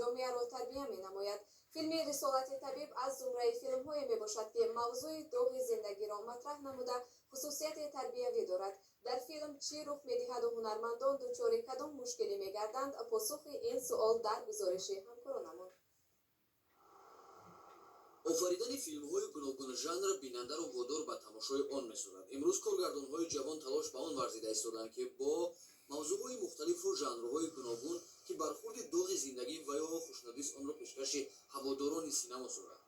Ҷомеаро тарбия менамояд. Филми «Рисолати табиб» аз зумраи филмҳое мебошад, ки мавзӯи доғи зиндагиро матраҳ намуда, хусусияти тарбиявӣ дорад. Дар филм чӣ рух медиҳаду ҳунармандон дучори кадом мушкилӣ мегарданд? Посухи ин суол дар гузориши ҳамкоронамон. Офаридани филмҳои гуногунжанр бинандаро водор ба тамошои он месозад. Имрӯз коргардонҳои ҷавон талош ба он варзида истодаанд, ки бо мавзӯъҳои мухталифу жанрҳои гуногун, ки бархурди доғи зиндагӣ ва ё хушнудист, онро пешкаши ҳаводорони синамо созад.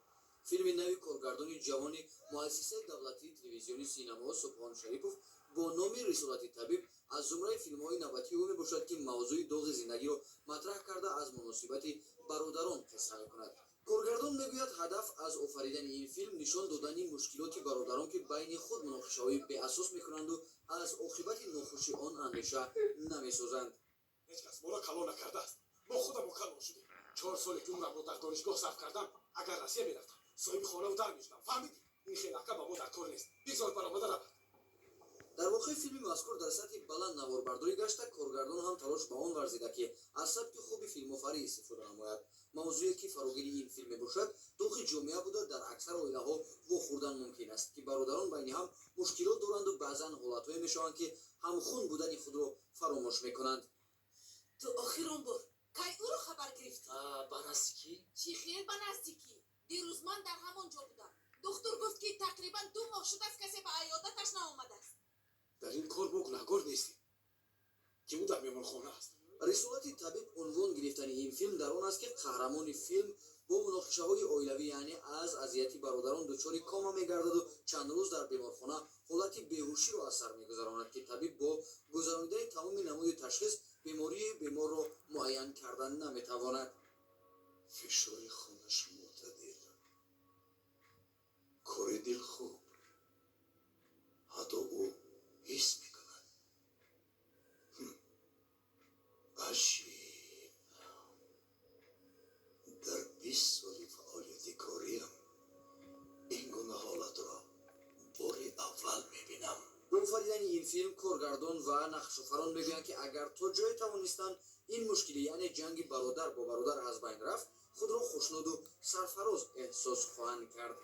Филми нави коргардони ҷавони Муассисаи давлатии телевизиони синамо Субҳон Шарипов бо номи «Рисолати табиб» аз зумраи филмҳои навбатии ӯ мебошад, ки мавзӯи доғи зиндагиро матраҳ карда, аз муносибати бародарон қисса мекунад. Коргардон мегӯяд, ҳадаф аз офаридани ин филм нишон додани мушкилоти бародарон, ки байни худ муноқишаҳои беасос мекунанду аз оқибати нохуши он андеша намесозанд. Ҳеҷ кас моро калон накардааст, мо худамон калон шудем. 4 соле ки умрамро дар донишгоҳ сарф кардам, агар Россия мерафтам, соҳиби хонаву дар мешудам. Фаҳмидӣ? Ин хел ака ба мо дар кор нест, бигзор баромада равад. Дар воқеъ, филми мазкур дар сатҳи баланд наворбардорӣ гашта, коргардон ҳам талош ба он варзида, ки аз сабки хуби филмофарӣ истифода намояд. Мавзӯе, ки фарогири ин филм мебошад, доғи ҷомеа буда, дар аксар оилаҳо вохӯрдан мумкин аст, ки бародарон байни ҳам мушкилот доранду баъзан ҳолатҳое мешаванд, ки ҳамхун будани худро фаромӯш мекунанд. Ту охирон бор кай ӯро хабар гирифтӣ? Ба наздикӣ. Чӣ хел ба наздикӣ? Дирӯз ман дар ҳамон ҷо будам. Духтур гуфт, ки тақрибан 2 моҳ шудааст, касе ба аёдаташ наомадааст. Дар ин кор мо гунаҳкор нестем, ки ӯ дар меҳмонхона аст. «Рисолати табиб» унвон гирифтани ин филм дар он аст, ки қаҳрамони филм бо муноқишаҳои оилавӣ, яъне аз азияти бародарон, дучори кома мегардаду чанд рӯз дар беморхона ҳолати беҳуширо аз сар мегузаронад, ки табиб бо гузаронидани тамоми намуди ташхис бемории беморро муайян кардан наметавонад. Фишори хунаш мӯътадил, кори дил хуб, ҳатто ӯ ҳис мекунад. Аҷиб, дар 20 соли фаъолияти кориам ин гуна ҳолатро бори аввал мебинам. Бо офаридани ин филм коргардон ва нақшофарон мегӯянд, ки агар то ҷое тавонистанд, ин мушкилӣ, яъне ҷанги бародар бо бародар, аз байн рафт, худро хушнуду сарфароз эҳсос хоҳанд кард.